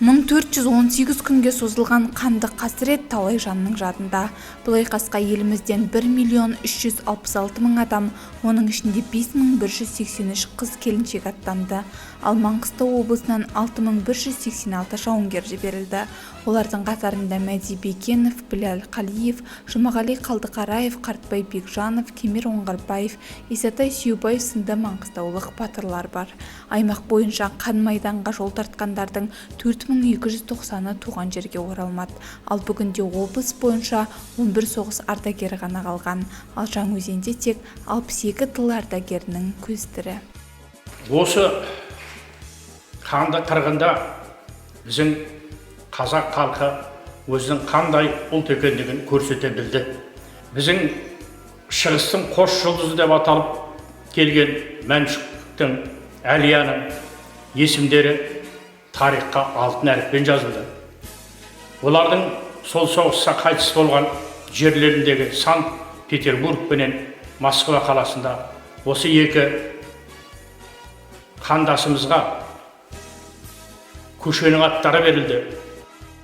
1418 күнге созылған қанды қасірет талай жанның жадында. Бұл айқасқа елімізден 1 миллион 366 мың адам, оның ішінде 5183 қыз-келіншек аттанды. Ал Маңғыстау облысынан 6186 жауынгер жіберілді. Олардың қатарында Мәди Бекенов, Біләл Қалиев, Жұмағали Қалдықараев, Қартбай Бекжанов, Кемер Оңғарбаев, Исатай Сүйеубаев сынды маңғыстаулық батырлар бар. Аймақ бойынша қан майданға жол тартқандардың 4290-ы туған жерге оралмады. Ал бүгінде облыс бойынша 11 соғыс ардагері ғана қалған. Ал Жаңаөзенде тек 62 тыл ардагерінің көзі тірі. Осы қанды қырғында біздің қазақ халқы өзінің қандай ұлт екендігін көрсете білді. Біздің шығыстың қос жұлдызы деп аталып келген Мәншүктің, Әлияның есімдері тарихқа алтын әріппен жазылды. Олардың сол соғыста қайтыс болған жерлеріндегі Санкт Петербург пенен Москва қаласында осы екі қандасымызға көшенің аттары берілді.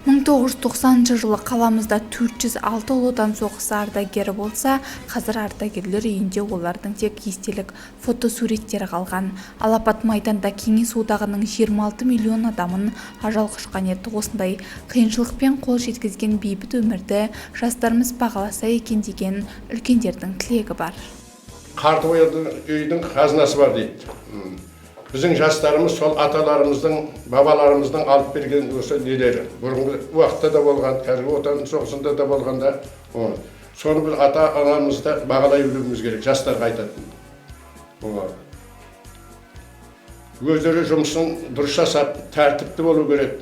1990 жылы қаламызда 406 Ұлы Отан соғысы ардагері болса, қазір ардагерлер үйінде олардың тек естелік фотосуреттері қалған. Алапат майданда Кеңес Одағының 26 миллион адамын ажал құшқан еді. Осындай қиыншылықпен қол жеткізген бейбіт өмірді жастарымыз бағаласа екен деген үлкендердің тілегі бар. Қарты үйдің қазынасы бар дейді. Біздің жастарымыз сол аталарымыздың, бабаларымыздың алып берген осы нелері бұрынғы уақытта да болған, қазіргі Отан соғысында да болғанда, соны біз ата анамызды бағалай білуіміз керек. Жастарға айтатын, өздері жұмысын дұрыс жасап, тәртіпті болу керек.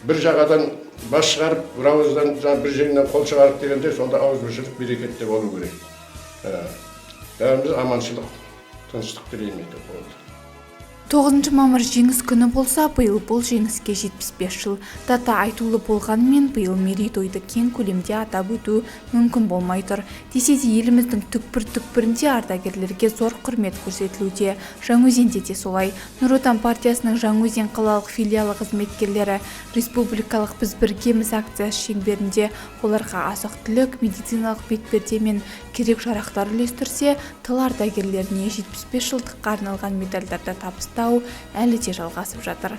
Бір жағадан бас шығарып, бір ауыздан, жаңа бір жеңнен қол шығарып дегенде, сонда ауызбіршілік, берекетте болу керек. Бәріміз аманшылық, тыныштық тілеймін болды. 9 мамыр Жеңіс күні болса, биыл бұл жеңіске 75 жыл. Дата айтулы болғанымен, биыл мерейтойды кең көлемде атап өту мүмкін болмай тұр. Десе де, еліміздің түкпір-түкпірінде ардагерлерге зор құрмет көрсетілуде. Жаңаөзенде де солай. Нұр Отан партиясының Жаңаөзен қалалық филиалы қызметкерлері республикалық «Біз біргеміз» акциясы шеңберінде оларға азық-түлік, медициналық бетперде мен керек-жарақтар үлестірсе, тыл ардагерлеріне 75 жылдыққа арналған медальдарды табыстау әлі де жалғасып жатыр.